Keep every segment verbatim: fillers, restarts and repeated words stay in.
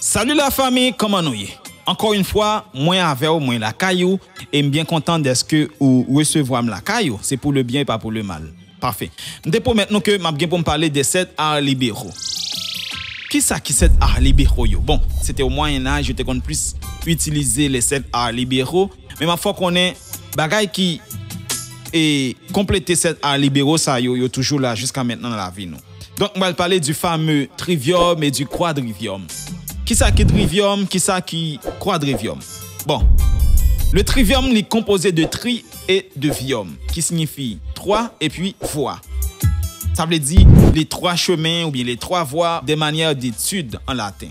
Salut la famille, kòman nou ye? Encore une fois, mwen avè w, mwen lakay ou, e m byen kontan dèske ou resevwa m lakay ou. C'est pour le bien et pas pour le mal. Pafè. M te pwomèt nou ke m ap gen pou m pale de sept arts libéraux. Kisa ki sept arts libéraux yo? Bon, se te o Moyen Âge, yo te konn plis itilize les sept arts libéraux, men m ap fè w konnen bagay ki e konplete sept arts libéraux sa yo, yo toujou la jiska mentnan nan lavi nou. Donk, m pral pale du fameux trivium et du quadrivium. Kisa ki trivium, kisa ki quadrivium? Bon, le trivium li konpoze de tri et de vium, ki siyifi twa epi vwa. Sa vle di les trois chemins oubyen les trois voies des manières d'étude en latin.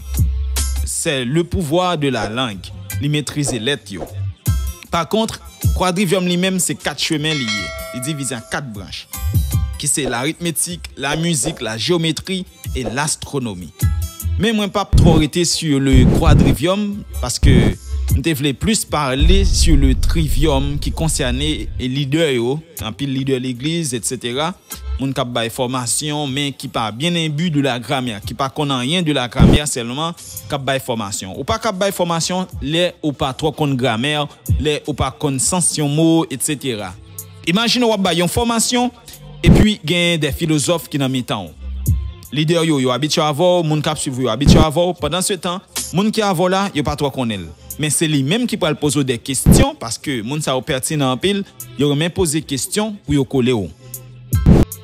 C'est le pouvoir de la langue. Li metrize lèt yo. Pa kont, kwadrivyòm li menm se kat chemen li ye. Li divize an kat branch, ki se laritmetik, lamizik, lajewmetri e lastwonomi. Men mwen p ap twò rete sur le quadrivium, paske m te vle plis pale sur le trivium ki konsène lidè yo, anpil lidè legliz, etsetera. Moun k ap bay fòmasyon, men ki pa byen enbi de la gramè, ki pa konn anyen de la gramè sèlman, k ap bay fòmasyon. Ou pa kab bay fòmasyon lè ou pa twò konn gramè, lè ou pa konn sans yon mo, etsetera. Imajine w ap bay yon fòmasyon, epi genyen de filozòf ki nan mitan w. Lidè yo, yo abitye avè w, moun k ap swiv ou yo abitye avè w. Pandan se tan, moun ki avè w la, yo pa twò konnen l. Men se li menm ki pral poze w de kesyon, paske moun sa yo pètinan anpil, yo renmen poze kesyon pou yo kole w.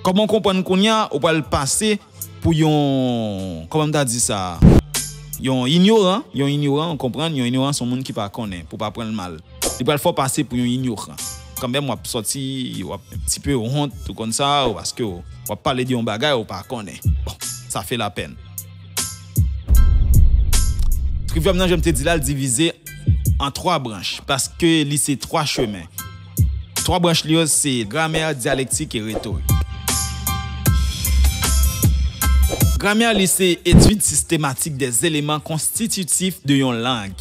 Kòman w konprann kounye a, ou pral pase pou yon, kòman m ta di sa, yon inyoran, yon inyoran, ou konprann, yon inyoran se yon moun ki pa konnen, pou w pa pran l mal. Li pral fè w pase pou yon inyoran. Kanmenm, w ap sòti, w ap un petit peu honte, ou konn sa, ou paske w, w ap pale de yon bagay ou pa konnen. Bon, ça fait la peine. Trivyòm nan, jan m te di la, l divize an twa branch, paske li se twa chemen. Twa branch li yo se gramè, dyalektik e retorik. Gramè, li se étude systématique des éléments constitutifs de yon lang.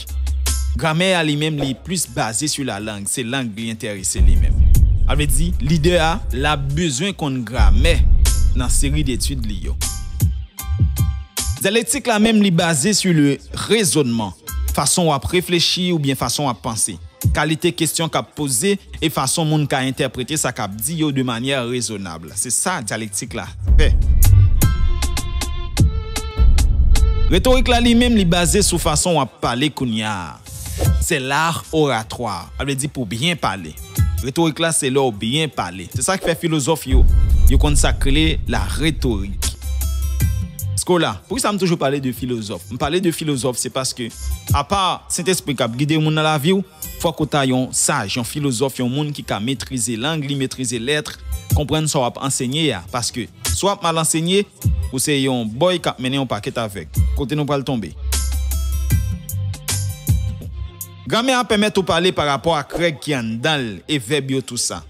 Gramè a li menm, li plis baze sur la langue, se lang li enterese li menm. Sa vle di, lidè a, l ap bezwen konn gramè nan seri detid li yo. Dyalektik la menm, li baze sur le raisonnement, fason w ap reflechi oubyen fason w ap panse, kalite kesyon k ap poze e fason moun ka entèprete sa k ap di yo de manyè rezonab. Se sa dyalektik la fè. Retorik la li menm, li baze sou fason w ap pale kounye a. C'est l'art oratoire, sa vle di pou byen pale. Retorik la se lè w byen pale. Se sa k fè filozòf yo, yo konn sa k rele la rhétorique. Skola, poukisa m toujou pale de filozòf? M pale de filozòf, se paske, apa Sentespri k ap gide moun nan lavi w, fòk ou ta yon saj, yon filozòf, yon moun ki ka metrize lang li, metrize lèt, konprann sa w ap ansenye a. Paske si w ap mal ansenye, ou se yon bòy k ap mennen yon pakèt avèg. Kote nou pral tonbe? Gramè a pèmèt ou pale pa rapò ak règ ki anndan l e vèb yo tou sa.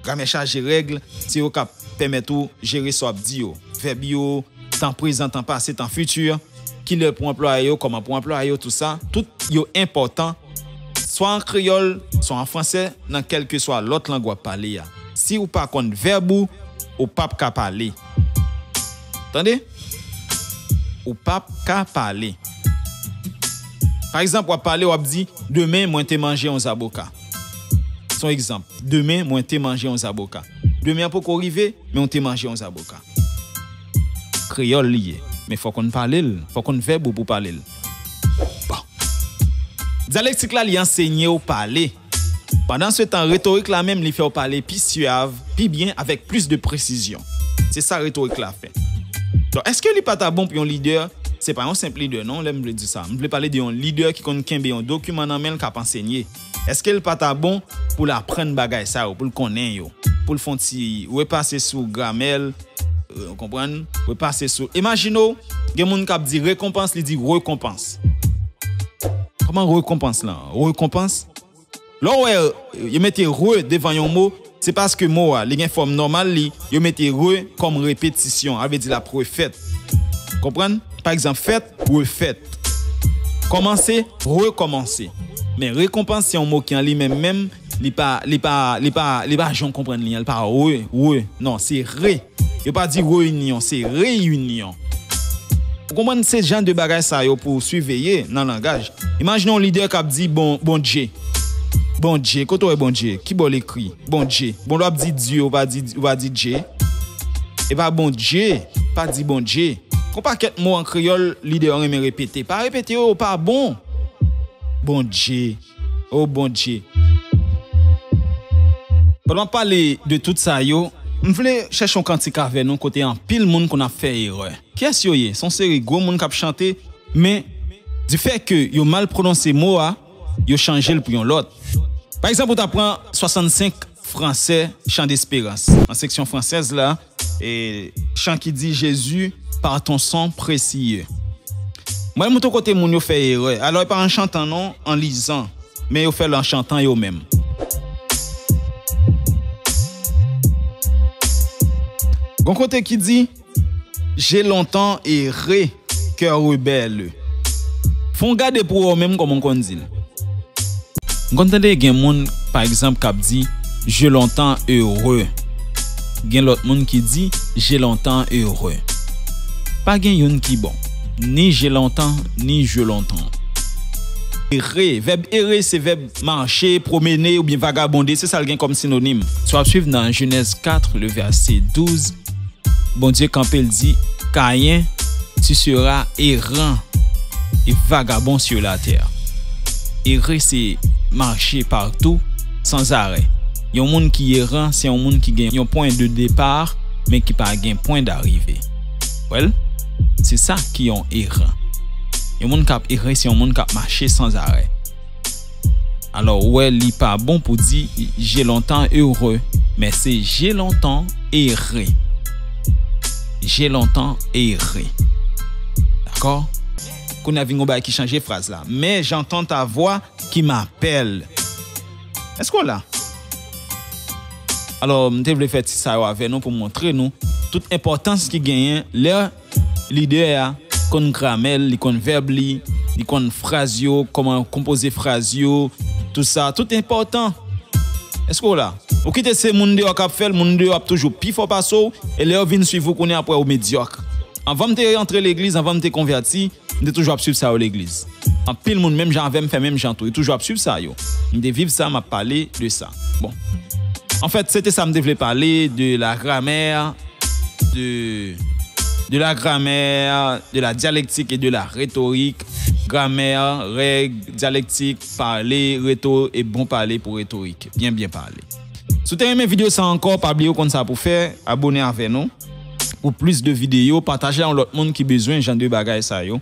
Gramè chaje règ, se yo k ap pèmèt ou jere sa w ap di yo. Vèb yo, tan prezan, tan pase, tan fiti, kilè pou anplwaye yo, kòman pou anplwaye yo, tou sa, tout yo enpòtan, swa an kreyòl, swa an fransè, nan kèlkeswa lòt lang w ap pale a. Si ou pa konn vèb ou, ou p ap ka pale. Tande? Ou p ap ka pale. Pa egzanp, w ap pale, w ap di, demen, mwen te manje yon zaboka. Se yon egzanp. Demen, mwen te manje yon zaboka. Demen an poko rive, men w te manje yon zaboka. Kreyòl li ye. Men fò w konn pale l. Fò w konn vèb ou pou pale l. Bon. Dyalektik la, li ansenye w pale. Pandan se tan, retorik la menm, li fè w pale pi syav, pi byen, avèk plis de presizyon. Se sa retorik la fè. Donk, èske li pa ta bon pou yon lidè? Se pa yon senp lidè, non, lè m vle di sa. M vle pale de yon lidè ki konn kenbe yon dokiman nan men l k ap ansenye. Èske l pa ta bon pou l aprann bagay sa yo, pou l konnen yo, pou l fè yon ti repase sou gramè l, ou konprann? Repase sou, imajine w, gen moun k ap di rekonpans, li di rekonpans. Kòman rekonpans lan? Rekonpans? Lè w wè yo mete re devan yon mo, se paske mo a, li gen fòm nòmal li, yo mete re kòm repetisyon, sa vle di l ap refèt. Konprann? Pa egzanp, fèt, refèt. Kòmanse, rekòmanse. Men rekonpans se yon mo ki an li menm menm, li pa, li pa, li pa, li pa jan w konprann li an, li pa re, re. Non, se re. Yo pa di reyinyon, se reyinyon. Ou konprann, se jan de bagay sa yo pou w siveye nan langaj. Imajine yon lidè k ap di bon, Bondye. Bondye, kote w wè Bondye? Ki bò l ekri? Bondye. Bon, lè w ap di Dye, ou pa di, ou pa di Dje. E pa Bondye, pa di Bondye. Gon pakèt mo an kreyòl, lidè yo renmen repete. Pa repete yo, yo pa bon. Bondye. O Bondye. Pandan m ap pale de tout sa yo, m vle chèche yon kantik avè nou kote anpil moun konn ap fè erè. Kiyès yo ye? Se yon seri gwo moun k ap chante, men difè ke yo mal pwononse mo a, yo chanje l pou yon lòt. Pa egzanp, ou ta pran swasannsenk fransè Chant d'Espérance, nan seksyon fransèz la, e chan ki di Jésus, par ton sang précieux. Mwen, m montre kote moun yo fè erè. Alò, e pa an chantan non, an lizan. Men yo fè l an chantan yo menm. Gon kote ki di, J'ai longtemps erré, cœur rebelle. Fè w gade pou w wè w menm kòman w konn di l. M konn tande gen moun, pa egzanp, k ap di, Je longtemps heureux. Gen lòt moun ki di, J'ai longtemps heureux. Pa gen youn ki bon. Ni j'ai longtemps, ni je longtemps. Ere, vèb ere se vèb mache, pwomene oubyen vagabonde, se sa l gen kòm sinonim. Si w ap swiv nan Jenèz kat, le vèsè douz, Bondye kanpe, l di, Caïn, tu seras errant et vagabond sur la terre. Ere se mache patou, sanzarè. Yon moun ki eran, se yon moun ki gen yon pwen de depa, men ki pa gen pwen darive. Wè l? Se sa ki yon eran. Yon moun k ap ere, se yon moun k ap mache sanzarè. Alò, ou wè, li pa bon pou di, J'ai longtemps heureux, men se J'ai longtemps erré. J'ai longtemps erré. Dakò? Kounye a vin yon bagay ki chanje fraz la. Mais j'entends ta voix qui m'appelle. Èske w la? Alò, m te vle fè ti sa yo avè nou pou montre nou tout enpòtans ki genyen lè lidè a konn gramè l, li konn vèb li, li konn fraz yo, kòman konpoze fraz yo, tout sa, tout enpòtan. Èske w la? Ou kite se moun deyò k ap fè l, moun deyò ap toujou pi fò pase w, e lè yo vin swiv ou kounye a, apre ou medyòk. Anvan m te antre legliz, anvan m te konvèti, m te toujou ap swiv sa yo legliz. Anpil moun, menm jan avè m, fè menm jan tou. Yo toujou ap swiv sa yo. M te viv sa, m ap pale de sa. Bon. Anfèt, se te sa m te vle pale, de la grammaire, de, de la grammaire, de la dialectique et de la rhétorique. Gramè, règ, dyalektik, pale, reto, e bon pale pou retorik. Byen, byen pale. Si w te renmen videyo sa ankò, pa bliye w konn sa pou fè, abone avè nou. Pou plis de videyo, pataje a yon lòt moun ki bezwen jan de bagay sa yo.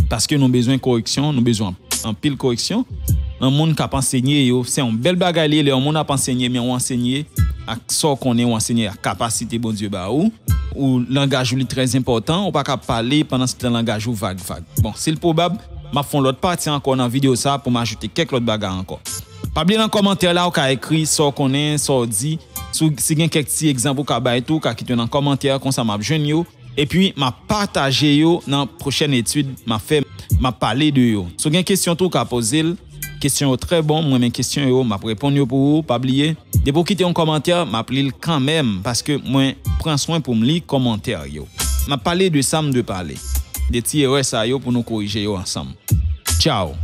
Paske nou bezwen koreksyon, nou bezwen anpil koreksyon. Nan moun k ap ansenye yo, se yon bèl bagay li ye lè yon moun ap ansenye, men ou ansenye ak sa w konnen, ou ansenye ak kapasite Bondye ba ou. Ou langaj ou li trè enpòtan, ou pa ka pale pandan se tan langaj ou vag vag. Bon, si l pwobab, m ap fè yon lòt pati ankò nan videyo sa pou m ajoute kèk lòt bagay ankò. Pa bliye nan kòmantè la, ou ka ekri sa w konnen, sa w di. Si w, si gen kèk ti egzanp ou ka bay tou, ou ka kite yo nan kòmantè, konsa m ap jwenn yo. Epi, m ap pataje yo nan pwochèn etid m ap fè, m ap pale de yo. Si w gen kesyon tou, ou ka poze l. Kesyon yo trè bon, m renmen kesyon yo, m ap reponn yo pou ou, pa bliye. Depi w kite yon kòmantè, m ap li l kanmenm, paske mwen pran swen pou m li kòmantè yo. M ap pale de sa m dwe pale, de ti erè sa yo pou nou korije yo ansanm. Tchaw!